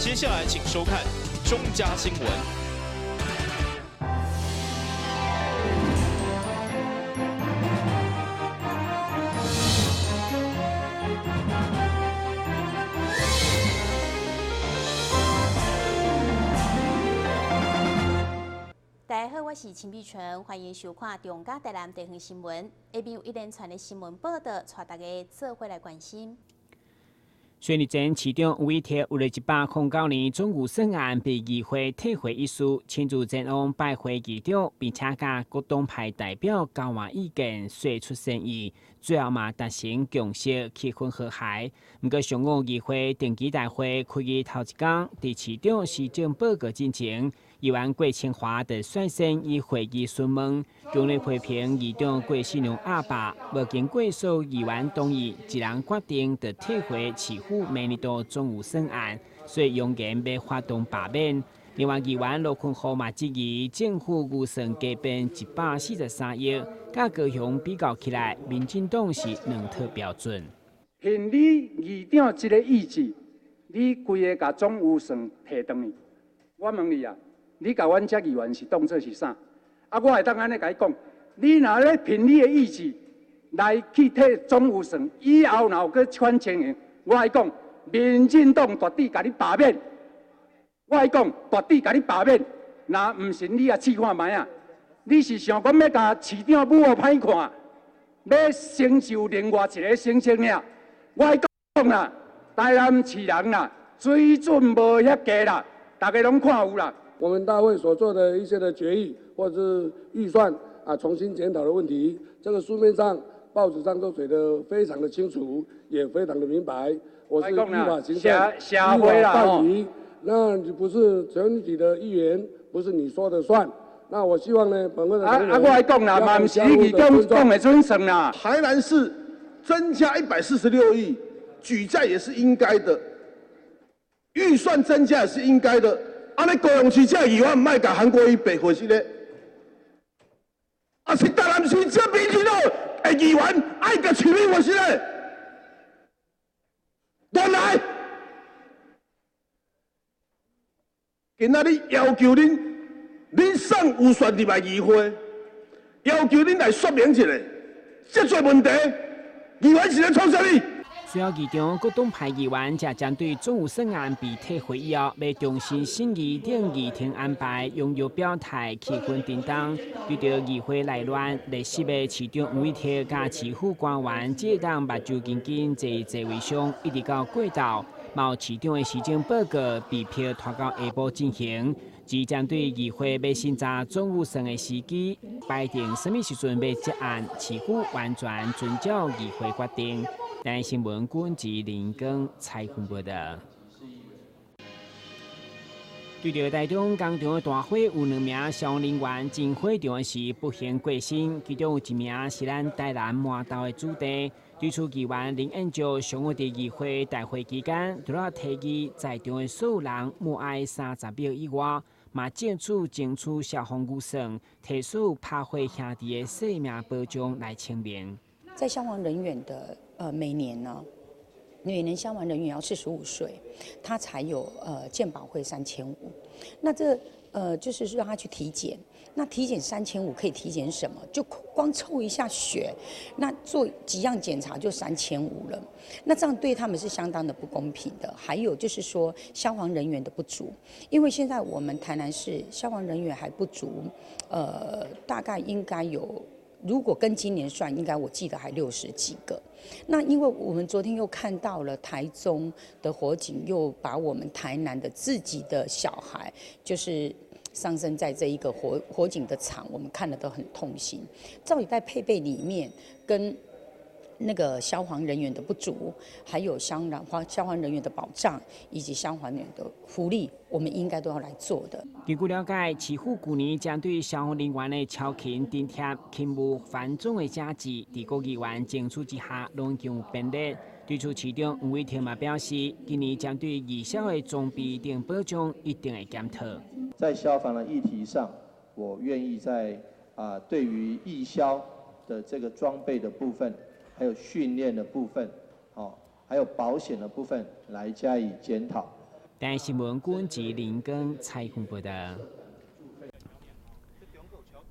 接下來請收看中嘉新聞。大家好，我是陳美純，歡迎收看中嘉台南地方新聞。下面有一連串的新聞報道，帶大家做伙來關心。選日前，市長吳偉鐵為了109年總預算案被議會退回一事，親自前往拜會議長，並且佮各黨派代表交換意見，釋出善意，最後嘛達成共識，氣氛和諧。毋過上午議會定期大會開議頭一工，佇市長施政報告進前，議員郭清華就率先以會議詢問，強烈批評議長郭信良鴨霸，無經過所有議員同意，一人決定就退回市府明年度總預算案，所以揚言欲發動罷免。另外，議員羅坤浩嘛質疑政府預算加編143億，佮高雄比較起來，民進黨是兩套標準。憑你議長這個意志，你規个共總預算提轉去，我問你啊，你共阮這議員是當做是啥？啊，我會當按呢共你講，你若咧憑你的意志來去退總預算，以後若有閣這款情形，我愛講，民進黨絕對共你罷免。我愛講，絕對共你罷免。若毋信你也試看覓仔！你是想講欲共市長舞予歹看，欲成就另外一个成績爾？我愛講啦，台南市人啦，水準無遐低啦，大家攏看有啦。我們大會所做的一些的決議或者是預算啊，重新檢討的問題，這個書面上、報紙上都寫得非常的清楚，也非常的明白。我是依法行政，依法辦理。那你不是全體的議員，不是你說的算。那我希望呢，本會的啊啊，我愛講啦，嘛毋是你講講的準算啦。台南市增加146億，舉債也是應該的，預算增加也是應該的。按呢高雄市這議員毋愛共韓國瑜白貨是咧，啊是台南市這民進黨的議員愛共市民話是咧，亂來！今仔日要求恁，恁送預算入來議會，要求恁來說明一下，這濟問題，議員是咧創啥物？隨後，議場各黨派議員則針對總預算案被退回以後，欲重新審議等議程安排，踴躍表態，氣氛沉重。對著議會內亂，列席的市長吳偉鐵佮市府官員，這當目睭緊緊坐座位上，一直到過晝，嘛有市長的施政報告被迫拖到下晡進行。只針對議會欲審查總預算的時機，排定啥物時陣欲結案，市府完全遵照議會決定。台新聞軍及林耕採訪報道。對著台中工廠的大火，有兩名消防人員進火場時不幸過身，其中有一名是咱台南麻豆的子弟。對此，議員林彥照上午佇議會大會期間，除了提議在場的所有人默哀30秒以外，嘛借此爭取消防預算，提出拍火兄弟的性命保障來清明。在消防人員的每年呢，每年消防人員要45歲，他才有健保費3500。那這就是讓他去體檢，那體檢三千五可以體檢什麼？就光抽一下血，那做幾樣檢查就三千五了。那這樣對他們是相當的不公平的。還有就是說消防人員的不足，因為現在我們台南市消防人員還不足，大概應該有。如果跟今年算，應該我記得還60幾個。那因為我們昨天又看到了台中的火警，又把我們台南的自己的小孩，就是喪生在這一個火警的場，我們看了都很痛心。到底在配備裡面跟那個消防人員的不足，還有消防人員的保障以及消防員的福利，我們應該都要來做的。根據了解，市府去年針對消防人員的超勤津貼、勤務繁重的加給，佇國議員爭取之下，攏已經有編列。對此，市長吳偉霆嘛表示，今年針對義消的裝備等保障，一定會檢討。在消防的議題上，我願意在對於義消的這個裝備的部分，還有訓練的部分，還有保險的部分來加以檢討。台視新聞軍及林根采訪報道。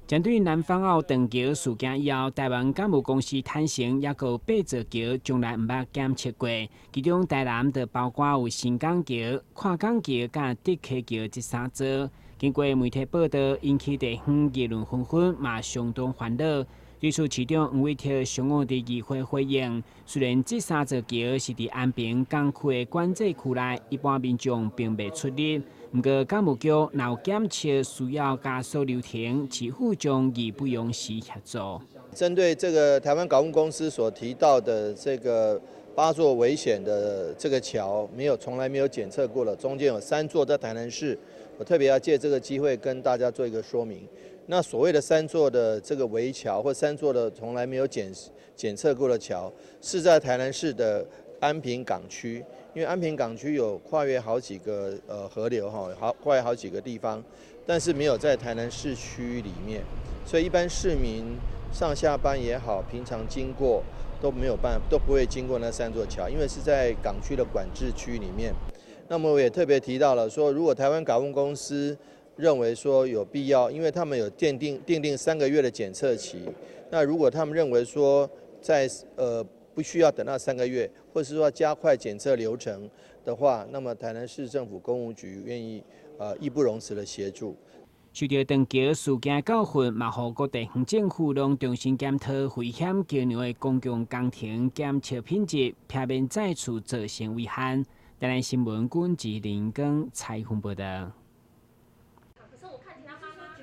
針對南方澳斷橋事件以後，台灣港務公司坦承，猶閣有八座橋從來毋捌檢測過，其中台南就包括有新港橋、跨港橋佮竹溪橋這三座。經過媒體報道，引起地方議論紛紛，嘛相當煩惱。對此，市長黃偉哲上午佇議會回應，雖然這三座橋是佇安平港區的管制區內，一般民眾並袂出入。毋過，港務局若有檢測需要加速流程，市府將義不容辭協助。針對這個台灣港務公司所提到的這個八座危險的這個橋，沒有從來沒有檢測過了，中間有三座在台南市，我特別要借這個機會跟大家做一個說明。那所謂的三座的這個危橋，或三座的從來沒有檢測過的橋，是在台南市的安平港區。因為安平港區有跨越好幾個河流哈，好跨越好幾個地方，但是沒有在台南市區裡面，所以一般市民上下班也好，平常經過都沒有辦法，都不會經過那三座橋，因為是在港區的管制區裡面。那麼我也特別提到了說，如果台灣港務公司認為說有必要，因為他們有訂定3個月的檢測期，那如果他們認為說在不需要等到3個月，或是說加快檢測流程的話，那麼台南市政府工務局願意義不容辭的協助。受到斷橋事件教訓，嘛，予各地方政府攏重新檢討危險橋梁的公共工程檢測品質，避免再次造成遺憾。台南新聞軍志林光采訪報道。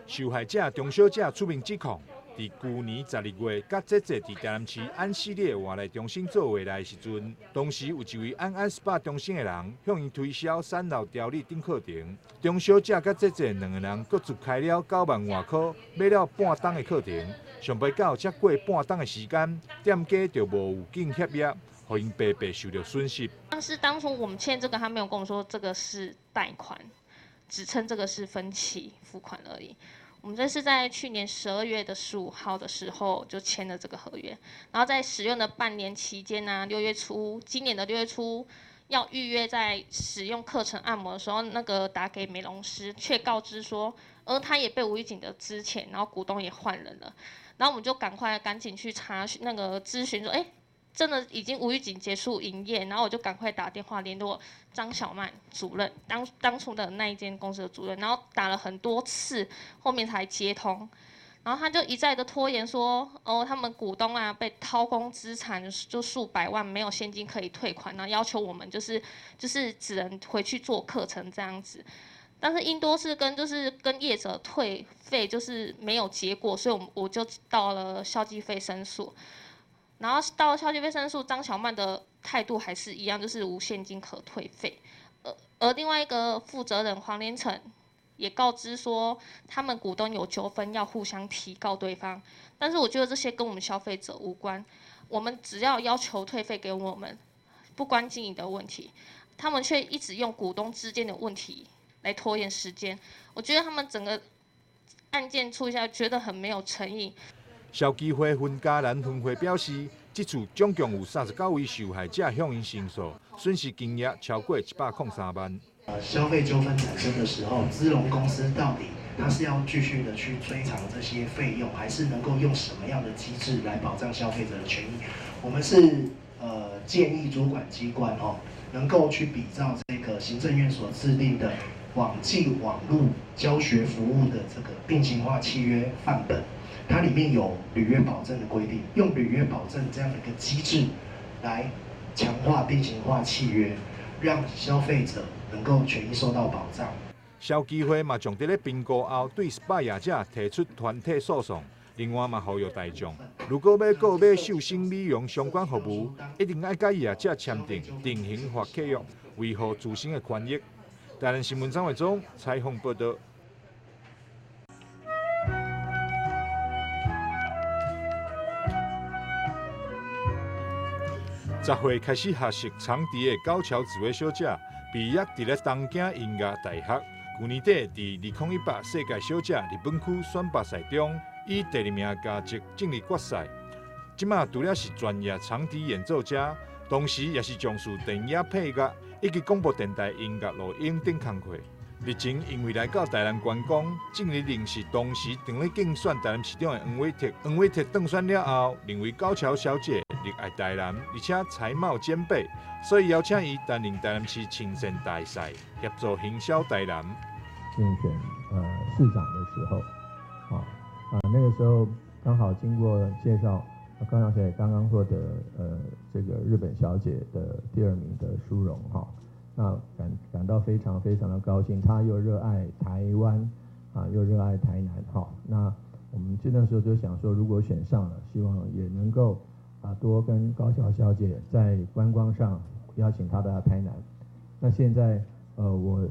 受害者鍾小姐出面指控。佇舊年12月，佮姐姐佇台南市安系列活力中心做話來的時陣，當時有一位安安 SPA 中心的人向𪜶推銷三老調理等課程。鍾小姐佮姐姐兩個人各自開了9萬外箍，買了半冬的課程。上袂到才過半冬的時間，店家就無有見協約，予𪜶白白受著損失。但是當初我們簽這個，他沒有跟我說這個是貸款，只稱這個是分期付款而已。我們這是在去年12月的15號的時候就簽了這個合約，然後在使用的半年期間呢，6月初，今年的6月初要預約在使用課程按摩的時候，那個打給美容師，卻告知說，他也被吳玉景的資遣，然後股東也換人了，然後我們就趕快趕緊去查詢那個諮詢說，真的已經無預警結束營業，然後我就趕快打電話聯絡張小曼主任，當初的那一間公司的主任，然後打了很多次，後面才接通，然後他就一再的拖延說，哦，他們股東啊被掏空資產，就數百萬沒有現金可以退款，然後要求我們就是只能回去做課程這樣子，但是因多次跟業者退費就是沒有結果，所以我就到了消基會申訴。然後到消基會申訴，張小曼的態度還是一樣，就是無現金可退費。而另外一個負責人黃連成也告知說，他們股東有糾紛，要互相提告對方。但是我覺得這些跟我們消費者無關，我們只要要求退費給我們，不關經營的問題。他們卻一直用股東之間的問題來拖延時間。我覺得他們整個案件處理下來，覺得很沒有誠意。消基會分嘉蘭分會表示，這次總共有39位受害者向𪜶申訴，損失金額超過103萬。消費糾紛產生的時候，姿龍公司到底他是要繼續的去追償這些費用，還是能夠用什麼樣的機制來保障消費者的權益？我們是建議主管機關能夠去比照這個行政院所制定的網際網路教學服務的這個定型化契約範本。它裡面有履約保證的規定，用履約保證這樣的一個機制來強化定型化契約，讓消費者能夠權益受到保障。消基會嘛，將佇咧評估後對 SPA 業者提出團體訴訟，另外嘛呼籲大眾，如果欲購買瘦身美容相關服務，一定愛佮業者簽訂定型化契約，維護自身的權益。台南新聞張偉忠採訪報道。10歲開始學習長笛的高橋紫薇小姐，畢業佇咧東京音樂大學。舊年底佇2018世界小姐日本區選拔賽中，以第2名佳績進入決賽。這馬除了是專業長笛演奏家，同時也是從事電影配樂以及广播电台音乐录影等工课。日前因为来到台南观光，进而认识当时正咧竞选台南市长的黄伟哲。黄伟哲当选了后，认为高桥小姐热爱台南，而且才貌兼备，所以邀请伊担任台南市亲善大使，协助行销台南。竞选市长的时候，那个时候刚好经过介绍，高桥小姐刚刚获得这个日本小姐的第2名的殊荣哈。那感到非常非常的高兴，他又热爱台湾，啊，又热爱台南，哈。那我们这段时候就想说，如果选上了，希望也能够多跟高桥小姐在观光上邀请她到台南。那现在我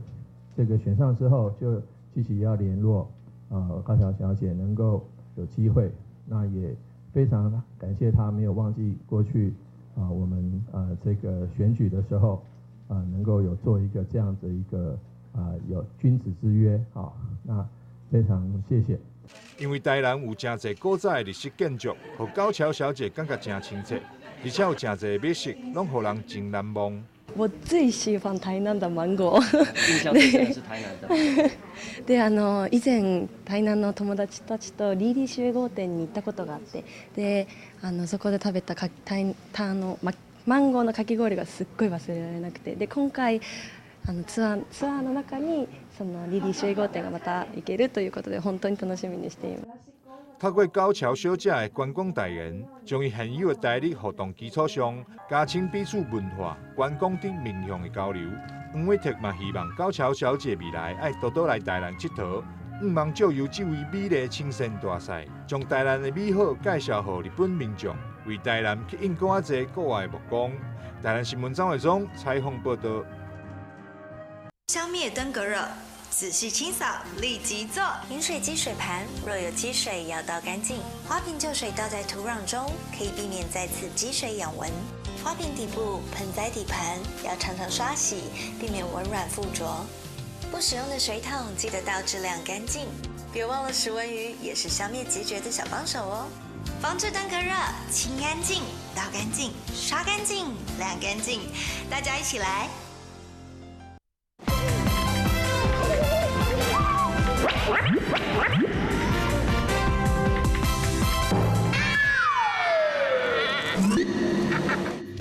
这个选上之后，就积极要联络高桥小姐，能够有机会。那也非常感谢她没有忘记过去我们这个选举的时候。能够有做一个这样子一个有君子之约啊，那非常谢谢。因为台南有真济古早的历史建筑，予高桥小姐感觉真亲切，而且有真济美食，拢予人真难忘。我最喜欢台南的芒果。印象最深的是台南的。で、以前台南の友達たちとリリー集合店に行ったことがあって、で、そこで食べたか台あのま。マンゴーのかき氷がすっごい忘れられなくて、で今回ツアーの中にそのリリー集合店がまた行けるということで本当に楽しみにしています。透过高桥小姐的观光代言，将伊现有的台日活动基础上，加深彼此文化、观光等面向的交流。黄伟哲嘛希望高桥小姐未来爱多多来台南𨑨迌，向望借由这位美丽亲善大使，将台南的美好介绍予日本民众。为台南吸引更加济国外的目光。台南新闻张伟忠采访报道。消灭登革热，仔细清扫，立即做。饮水机水盘若有积水要倒干净。花瓶旧水倒在土壤中，可以避免再次积水养蚊。花瓶底部、盆栽底盘要常常刷洗，避免蚊卵附着。不使用的水桶记得倒置晾干净。别忘了食蚊鱼也是消灭孑孓的小帮手哦。防治登革热，清干净、倒干净、刷干净、晾干净，大家一起来！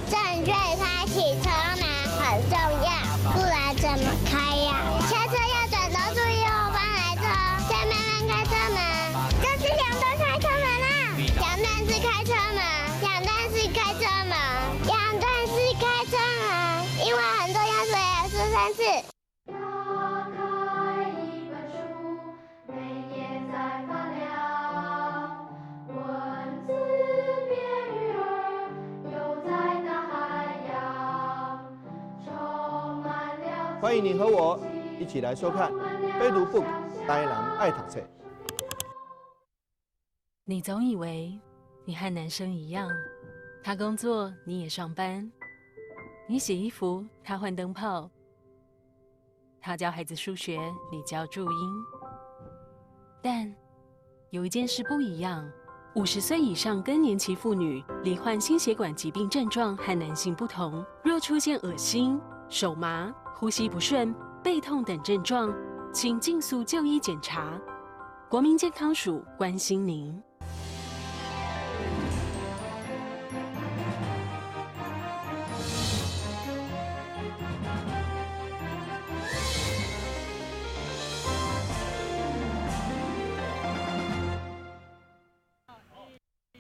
正确开启车门很重要，不然怎么开呀？下车要转头注意后方来车，再慢慢开车门，这是两段开车门啊！两段式开车门，两段式开车门，两段式开车门，因为很重要，所以要说3次。打开一本书，每页在发亮，文字变鱼儿，游在大海洋，充满了。欢迎你和我一起来收看《非读 book 台南爱读册》。你总以为你和男生一样，他工作你也上班，你洗衣服他换灯泡，他教孩子数学你教注音。但有一件事不一样：50岁以上更年期妇女罹患心血管疾病症状和男性不同，若出现恶心、手麻、呼吸不顺、背痛等症状，请尽速就医检查。国民健康署关心您。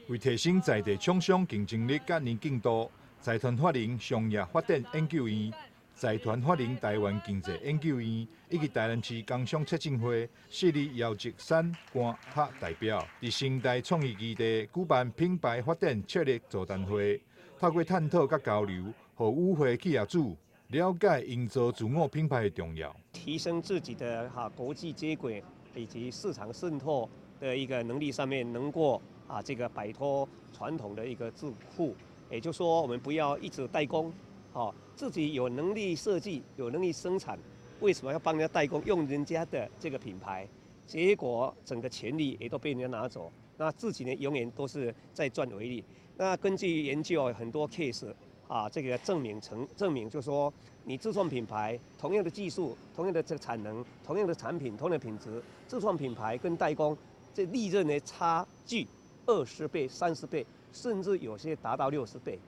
为提升在地厂商竞争力佮能见度，财团法人商业发展研究院、财团法人台湾经济研究院以及台南市工商促进会设立邀集产官学代表，伫成大创意基地举办品牌发展策略座谈会，透过探讨佮交流，予与会企业主了解营造自我品牌的重要，提升自己的国际接轨以及市场渗透的一个能力上面，能够这个摆脱传统的一个桎梏，也就是说，我们不要一直代工，自己有能力设计，有能力生产，为什么要帮人家代工，用人家的这个品牌？结果整个权利也都被人家拿走，那自己呢，永远都是在赚微利。那根据研究，很多 case 啊，這個證明成證明，就是說你自創品牌，同樣的技術、同樣的這個產能、同樣的產品、同樣的品質，自創品牌跟代工這利潤的差距20倍、30倍，甚至有些達到60倍。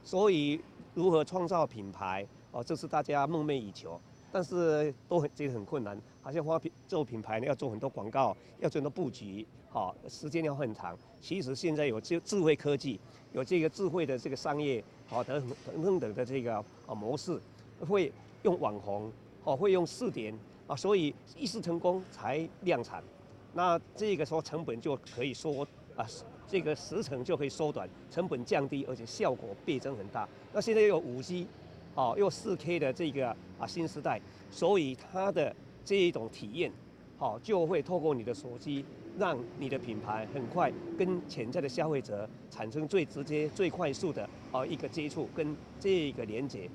所以如何創造品牌，哦，這是大家夢寐以求，但是都很這個很困難。好像花品做品牌呢，要做很多廣告，要做很多布局，好，時間要很長。其實現在有智慧科技，有這個智慧的這個商業，好等等等的這個啊模式，會用網紅，哦，會用試點啊，所以一試成功才量產。那這個時候成本就可以縮啊，這個時程就可以縮短，成本降低，而且效果倍增很大。那現在又有5G，哦，又4K 的這個啊新時代，所以它的這一種體驗，好，就會透過你的手機，讓你的品牌很快跟潛在的消費者產生最直接、最快速的啊一個接觸跟這個連接。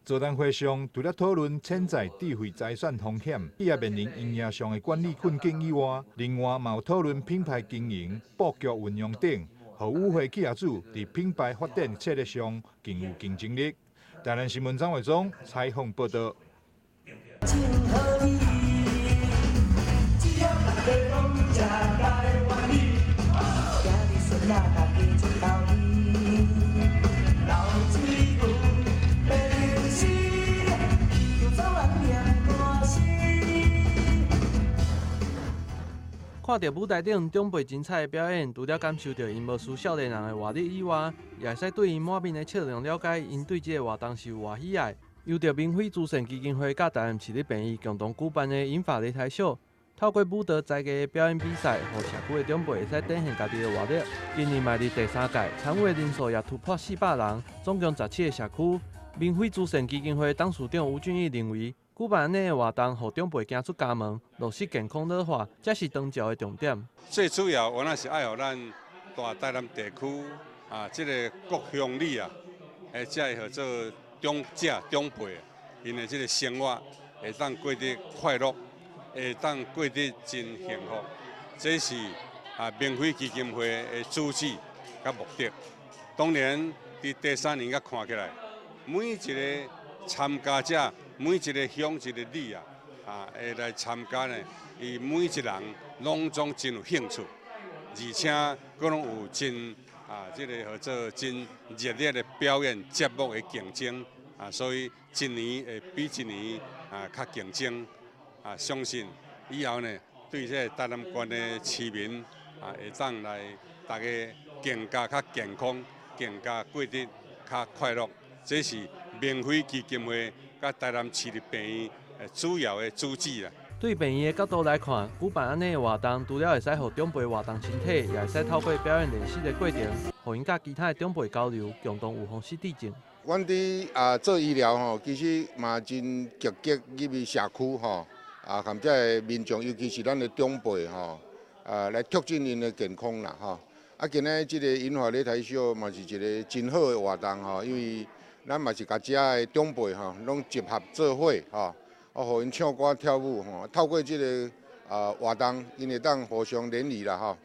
座談會上，除了討論潛在智慧財產風險、企業面臨營業上的管理困境以外，另外嘛有討論品牌經營、布局運用等，予與會企業主佇品牌發展策略上更有競爭力。台南新聞張偉忠採訪報道。看著舞台頂長輩精彩的表演，除了感受著𪜶無輸少年人的活力以外，也會使對𪜶滿面的笑容了解𪜶對這個活動是有偌喜愛。由著明輝慈善基金會佮台南市立病院共同舉辦的銀髮擂台秀，透過舞蹈才藝的表演比賽，予社區的長輩會使展現家己的活力。今年邁入第三屆，參與的人數也突破400人，總共17個社區。明輝慈善基金會董事長吳俊義認為，舉辦按呢个活動，予長輩行出家門，落實健康老化，才是長照的重點。最主要，我那是愛予咱大台南地區啊，這个各鄉里啊，才會號做長者長輩，𪜶的這个生活會當過得快樂，會當過得真幸福。這是啊，明輝基金會的主旨佮目的。當然，佇第三年佮看起來，每一个參加者，每一个鄉一个里啊，啊，會來參加呢，伊每一人攏總真有興趣，而且閣攏有真啊，這个號做真熱烈的表演節目的競爭啊，所以一年會比一年啊較競爭啊，相信以後呢，對這个台南縣的市民啊，會當來大家更加較健康，更加過得較快樂，這是明輝基金會佮台南市立病院主要的主旨啦。對病院的角度來看，舉辦按呢个活動，除了會使予長輩活動身體，也會使透過表演練習的過程，予𪜶佮其他的長輩交流，共同預防失智症。阮佇啊做醫療吼，其實嘛真積極入去社區吼，啊，含這个民眾，尤其是咱的長輩吼，啊，來促進𪜶的健康啦吼。啊，今仔這个銀髮擂台秀嘛是一个真好的活動吼，因為咱嘛是共遮的長輩吼，攏集合做伙吼，啊，予𪜶唱歌跳舞吼，透過這个啊活動，𪜶會當互相聯誼啦吼。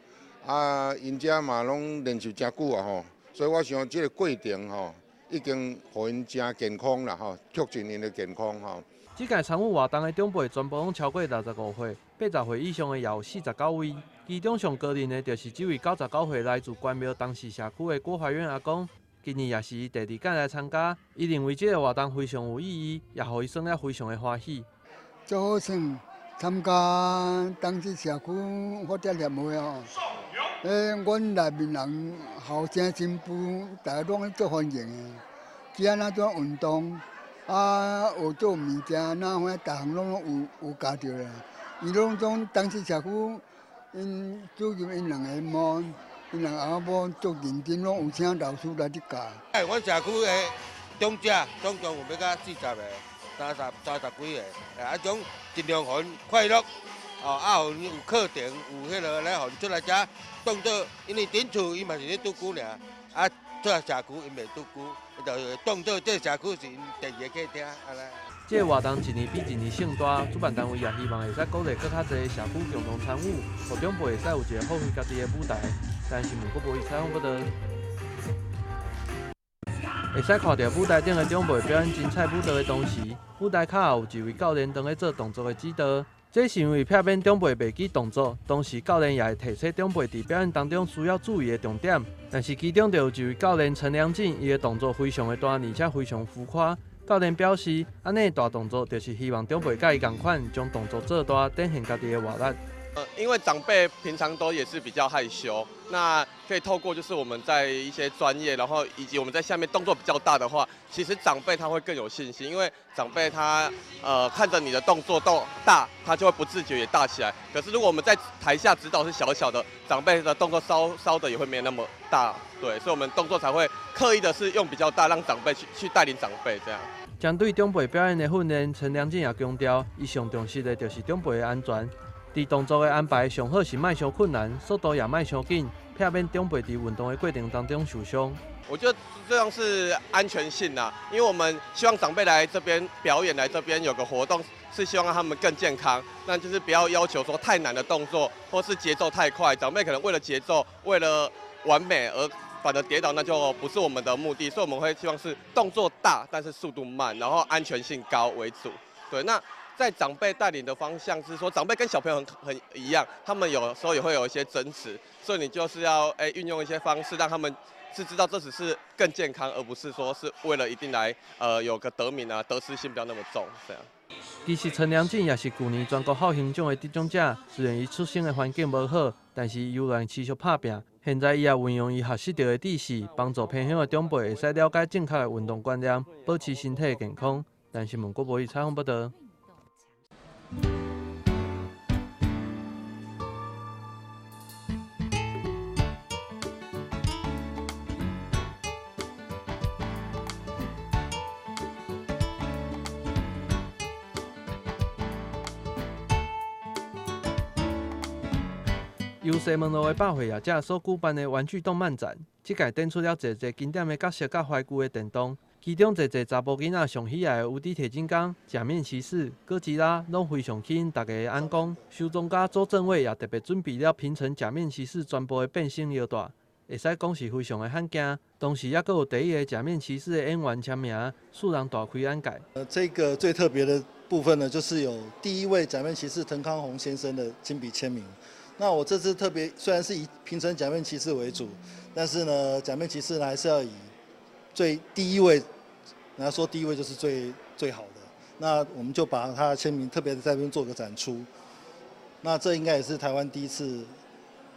啊，𪜶遮嘛攏練習誠久啊吼，所以我想這个過程吼，已經予𪜶誠健康啦吼，促進𪜶的健康吼。這屆參與活動的長輩全部攏超過65歲，80歲以上的也有49位。其中上高齡的，就是這位99歲來自關廟東勢社區的郭懷遠阿公。今年也是伊第二屆來參加，伊認為這个活動非常有意義，也予伊耍了非常的歡喜。足好耍，參加當地社區發展協會哦。阮內面人後生新婦，大家攏足歡迎的。只按怎怎運動，啊，學做物件，哪反正逐項攏有教著啦。伊攏總當地社區，𪜶主任𪜶兩个某。𪜶兩个翁仔某足認真，攏有請老師來佇教。哎，阮社區的長者總共有欲到40个、30幾个，啊，種盡量予𪜶快樂，哦，啊，予𪜶有課程，有彼个來予𪜶出來遮當做，因為佇厝伊嘛是咧獨居爾，啊，出來社區𪜶袂獨居，就當做這社區是𪜶第二个客廳，按呢。這个活動一年比一年盛大，主辦單位也希望會使鼓勵閣較濟社區共同參與，予長輩會使有一個發揮家己的舞台。但是，毋過無伊採訪報導。會使看著舞台頂的長輩表演精彩舞蹈的同時，舞台跤後有一位教練當咧做動作的指導。這是因為避免長輩袂記動作，同時教練也會提醒長輩佇表演當中需要注意的重點。但是其中就有一位教練陳良進，伊的動作非常的大，而且非常浮誇。教練表示，按呢大動作就是希望長輩佮伊仝款，將動作做大，展現家己的活力。因為長輩平常都也是比較害羞，那可以透過就是我們在一些專業，然後以及我們在下面動作比較大的話，其實長輩他會更有信心，因為長輩他看着你的動作都大，他就會不自覺也大起來。可是如果我們在台下指導是小小的，長輩的動作稍稍的也會沒那麼大，對，所以我們動作才會刻意的是用比較大，讓長輩去帶領長輩這樣。針對長輩表演的訓練，陳良進也強調，伊上重視的就是長輩的安全。佇動作的安排上好是莫傷困難，速度也莫傷緊，避免長輩佇運動的過程當中受傷。我覺得這樣是安全性啦，因為我們希望長輩來這邊表演，來這邊有個活動，是希望讓他們更健康。那就是不要要求說太難的動作，或是節奏太快，長輩可能為了節奏、為了完美而反而跌倒，那就不是我們的目的。所以我們會希望是動作大，但是速度慢，然後安全性高為主。對，那。在長輩帶領的方向是說，長輩跟小朋友很一樣，他們有時候也會有一些爭執，所以你就是要運用一些方式，讓他們是知道這只是更健康，而不是說是為了一定來有個得名啊，得失心不要那麼重這樣。其實陳良進也是舊年全國孝興獎的得獎者，雖然伊出生的環境無好，但是伊猶原持續拍拚。現在伊也運用伊學習著的知識，幫助偏鄉的長輩會使了解正確的運動觀念，保持身體的健康。但是問郭博宇採訪報導。由西門路的百貨業者所舉辦的玩具動漫展，這屆展出了濟濟經典的角色佮懷舊的電動，其中濟濟查埔囡仔上喜愛的無敵鐵金剛、假面騎士、哥吉拉，攏非常吸引大家的眼光。收藏家周正偉也特別準備了拼成假面騎士全部的變身腰帶，會使講是非常的罕見。同時，猶閣有第一个假面騎士的演員簽名，使人大開眼界。這個最特別的部分呢，就是有第一位假面騎士藤康宏先生的親筆簽名。那我這次特別雖然是以平成假面騎士為主，但是呢，假面騎士呢還是要以最第一位來說，第一位就是最最好的。那我們就把他的簽名特別在這邊做個展出。那這應該也是台灣第一次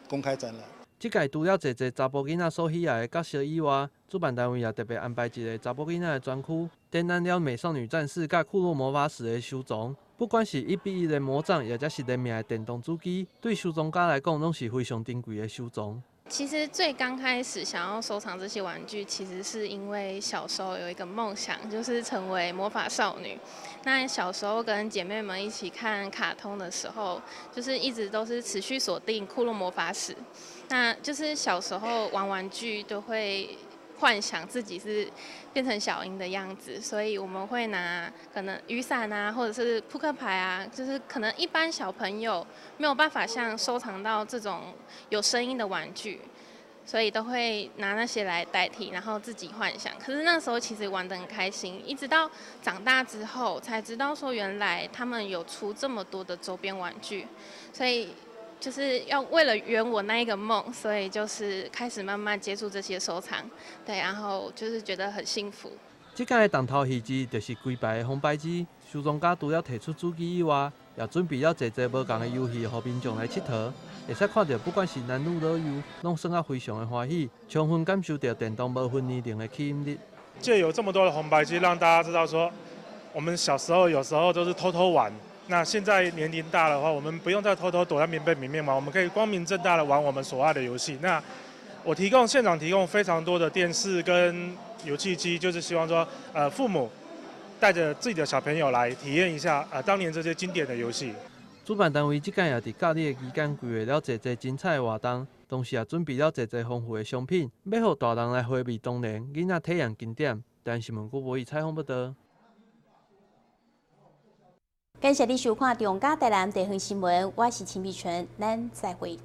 公開展覽。這屆除了濟濟查埔囡仔所喜愛的角色以外，主辦單位也特別安排一個查埔囡仔的專區，展覽了美少女戰士佮庫洛魔法使的收藏。不管是1比1的魔杖，抑者是聯名的電動主機，對收藏家來講，攏是非常珍貴的收藏。其實最剛開始想要收藏這些玩具，其實是因為小時候有一個夢想，就是成為魔法少女。那小時候跟姐妹們一起看卡通的時候，就是一直都是持續鎖定庫洛魔法使。那就是小時候玩玩具都會幻想自己是變成小櫻的樣子，所以我們會拿可能雨傘啊，或者是撲克牌啊，就是可能一般小朋友沒有辦法像收藏到這種有聲音的玩具，所以都會拿那些來代替，然後自己幻想。可是那時候其實玩得很開心，一直到長大之後才知道說原來他們有出這麼多的周邊玩具，所以就是要為了圓我那一個夢，所以就是開始慢慢接觸這些收藏，對，然後就是覺得很幸福。這屆的重頭戲之就是規排的紅白機，收藏家除了提出主機以外，也準備了濟濟無仝的遊戲，予民眾來𨑨迌。會使看著不管是男女老幼，攏耍啊非常的歡喜，充分感受著電動無分年齡的吸引力。藉由這麼多的紅白機，讓大家知道說，我們小時候有時候都是偷偷玩。那現在年齡大的話，我們不用再偷偷躲在棉被裡面玩，我們可以光明正大的玩我們所愛的遊戲。那我提供現場提供非常多的電視跟遊戲機，就是希望說，父母帶着自己的小朋友來體驗一下，當年這些經典的遊戲。主辦單位這屆也佇假日的期間規劃了濟濟精彩的活動，同時也準備了濟濟豐富的商品，欲予大人來回味當年囡仔體驗經典。但是問郭博宇採訪報導。感謝你收看《中嘉台南地方新聞》，我是秦碧純，咱再會。